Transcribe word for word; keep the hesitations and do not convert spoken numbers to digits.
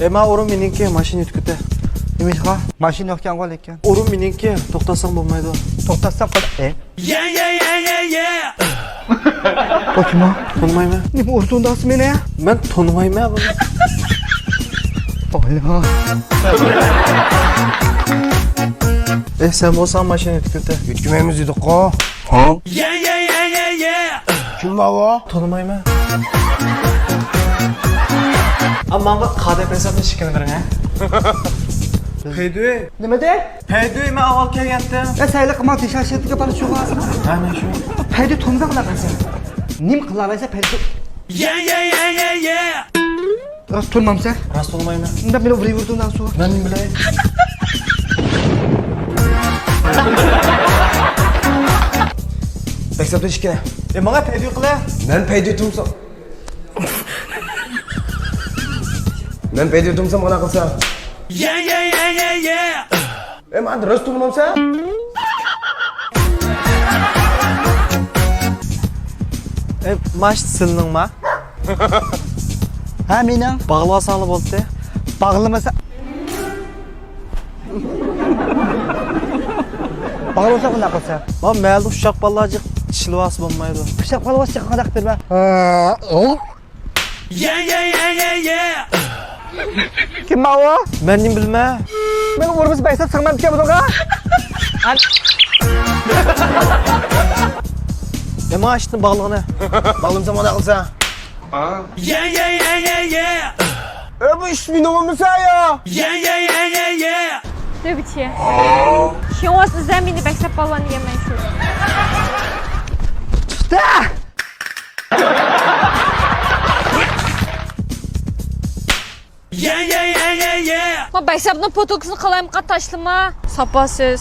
ئەمما ئورۇن مېنىڭكى، ماشىنا يۈتكۈتە. نېمىشقا؟ ماشىنا يوقكەنغۇ لېكىن. ئورۇن مېنىڭكى، توختاتساڭ بولمايدۇ. توختاتساڭ قىل-، ئە؟ بۇ كىم ئۇ؟ تونۇمايمەن. نېمە ئۇردۇڭ داسى مېنى؟ مەن تونۇمايمەن بۇنى. ئايا. ئە، سەن بولساڭ ماشىنا يۈتكۈتە. يۈتكۈمەيمىز دېدۇققۇ. ھە؟ كىم بار ئۇ؟ تونۇمايمەن. ئەمما ماڭا قادەپ ھېسابنى ئىككىنى بېرىڭ، ھە؟ پەيدۇي. نېمە دە؟ پەيدۇي، مەن ئاۋۋال كەلگەنتىم. ئە، سەيلە قىلماڭ، تېشەك شىرتىگە بارىدۇ شۇ. ھە، مەن شۇ. پەيدۇي تونۇمداق قىلىسەن. نېمە قىلالايسەن پەيدۇي؟ راست تونۇمامسەن؟ راست تونۇمايمەن. ئۇندا مېنى ئۇرۇۋېرىدۇ ئۇنداق سۇ. مەن نېمە بىلەي؟ بەك سەپتە ئىككى. ئە، ماڭا پەيدۇي قىلە. مەن پەيدۇي تۇمسام. مەن پەيدۇي تۇمسام قانداق قىلسا؟ ئە، ماڭا راست تونۇمامسەن؟ ئە، ماشىنا سېنىڭما؟ ھە، مېنىڭ. باغلىۋالساڭلا بولدى. باغلىمىسا، باغلىمىسا قانداق قىلسا؟ ما مەھەللىدە ئۇششاق بالىلار جىق چىشلىۋالسا بولمايدۇ. ئۇششاق بالىۋالسا قانداق قىلدىم مەن؟ كىم ماۋۇ؟ مەن نېمە بىلىمەن؟ مەن ئۇرمىسا بەك سەت سىغمامدىكەن بۇنىڭغا. ئەمما ئىشتىن باغلىغىنى. باغلىمىسام قانداق قىلسا؟ ئە، بۇ ئىش مېنىڭ بولمىسا يا. 对不起，شۇڭا سىزدە مېنى بەكسەپ بالۋان دېگەنمەن شۇ. چىقتى! ما بەكسەپنىڭ پوتۇلكىسىنى قالايمىقان تاشلىما. ساپاسىز.